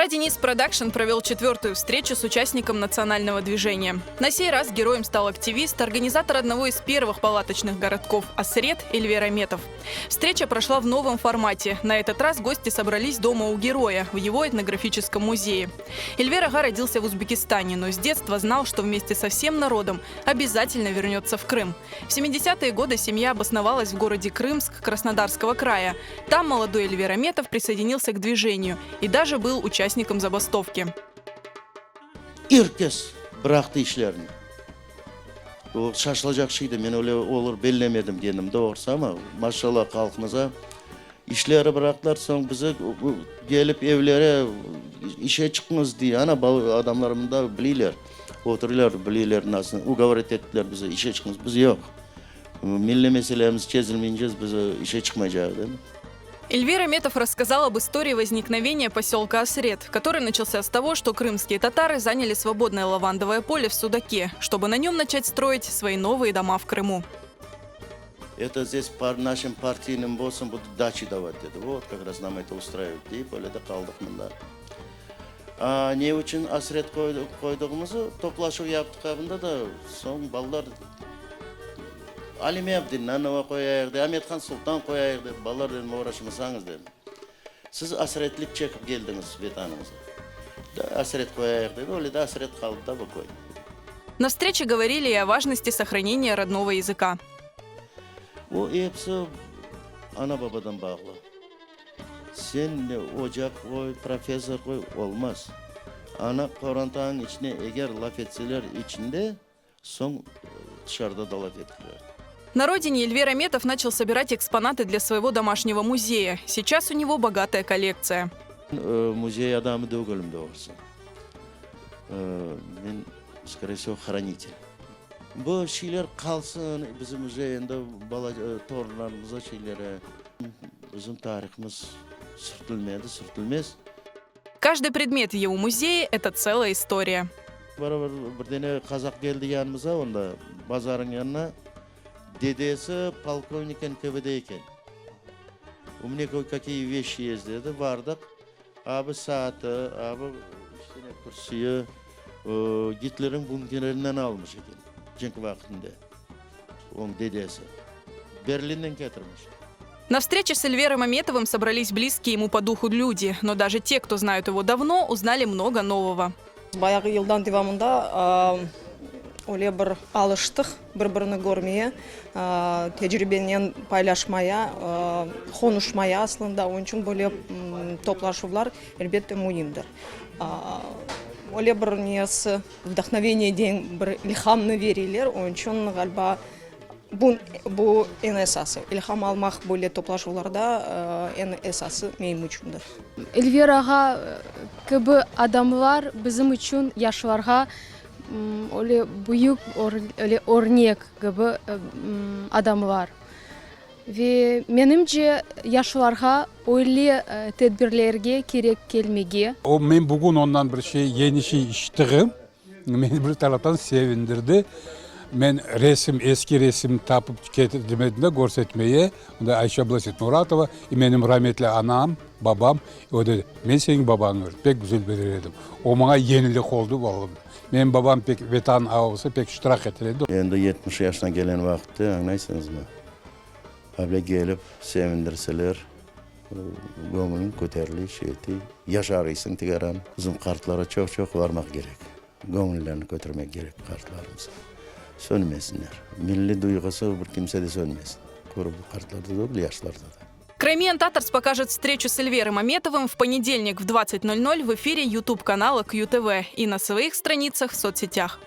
Кара Денис Продакшн провел четвертую встречу с участником национального движения. На сей раз героем стал активист, организатор одного из первых палаточных городков Асрет Эльвер Аметов. Встреча прошла в новом формате. На этот раз гости собрались дома у героя, в его этнографическом музее. Эльвер ağa родился в Узбекистане, но с детства знал, что вместе со всем народом обязательно вернется в Крым. В 70-е годы семья обосновалась в городе Крымск Краснодарского края. Там молодой Эльвер Аметов присоединился к движению и даже был участником забастовки. Er kes bıraqtı işlerini. O şaşılacaq şeydi, men öyle olur bellemedim kendim doğrusı, amma maşallah halqımıza işleri bıraqtılar, soñ bizi kelip evlere işe çıqıñız dey, ana adamlar mında bileyler, oturırlar, bileyler nasıl, ugovorit ettiler bizi işe çıqıñız, biz yoq, milliy meselemiz çezilmeyince biz işe çıqmaycaq dedik. Эльвер Аметов рассказал об истории возникновения поселка Асрет, который начался с того, что крымские татары заняли свободное лавандовое поле в Судаке, чтобы на нем начать строить свои новые дома в Крыму. Это здесь нашим партийным боссам будут дачи давать dedi. Вот как раз нам это устраивает deyip, öyle de qaldıq mında. A, ne içün Asret qoydığımızı toplaşuv yaptıq bunda da, soñ balalar Alime Abdennanova qoyayıq dey, Amethan Sultan qoyayıq dedi. Balalar dedim, oğraşmasañız dedim. Siz asretlik çekip keldiñiz vetanıñızğa. Da, Asret qoyayıq dedi, öyle de Asret qaldı da bu köy. На встрече говорили и о важности сохранения родного языка. O episi ana-babadan bağlı. Sen oca qoy, professor qoy, olmaz. Ana qorantanıñ içine eger laf etseler içinde, soñ tışarıda da laf ettiler. На родине Эльвер Аметов начал собирать экспонаты для своего домашнего музея. Сейчас у него богатая коллекция. Müzey adamı degilim doğrusı. Men, скорее всего, хранитель. Bu şeyler qalsın bizim müzeyinde bala torunlarımıza şeyleri. Bizim tarihımız sürtülmedi, sürtülmez. Каждый предмет в его музее – это целая история. Barabir bir dane qazaq keldi yanımıza onda bazarnıñ yanına. Dedesi polkovnik NKVD eken. У меня кое-какие вещи есть dedi. Bardıq. Abi saatı, abi işte ne kürsüyi Gitlerniñ bunkerinden almış eken cenk vaqtında onıñ dedesi. Berlinden ketirmiş. На встрече с Эльвером Аметовым собрались близкие ему по духу люди, но даже те, кто знают его давно, узнали много нового. Bayağı yıldan devamında öyle bir alıştıq bir-birini körmeye, tecribenen paylaşmaya, qonuşmaya aslında. Onıñ içün böyle toplaşuvlar, elbette, müimdir. Öyle bir nesi, vdahnoveniye deyin, bir ilhamnı bereyler, onıñ içün, ğaliba, Bu, bu eñ esası. İlham almaq böyle toplaşuvlarda eñ esası menim içündir. Elver ağa kibi adamlar bizim içün, yaşlarğa, öyle büyük, öyle örnek kibi adamlar. Ve menimce, yaşlarğa öyle tedbirlerge kerek kelmege. O, men bugün ondan bir şey, yeni şey işittiğim, Meni bir taraftan sevindirdi. Men resim, eski resim tapıp ketirdim edim de körsetmeye. Onda Ayşe abla Seytmuratova, i menim rametli anam, babam. O dedi, men seniñ babañı pek güzel bilir edim. O maña yenilik oldı, vallahi. Menim babam pek Vetan olsa pek iştirak eter edi. Endi 70 yaşına kelen vaqıtte, añlaysıñızmı, able kelip sevindirseler, Göñüliñ köterile, şeeti, yaşarıysıñ tikaran. Bizim qartlara çoq-çoq varmaq kerek. Göñüllerini kötermek kerek qartlarımıznıñ. Sönmesinler. Milliy duyğusı bir kimsede sönmesin. Quru bu qartlarda degil, yaşlarda da. Crimean Tatars покажет встречу с Эльвером Аметовым в понедельник в 20:00 в эфире YouTube-канала QTV и на своих страницах в соцсетях.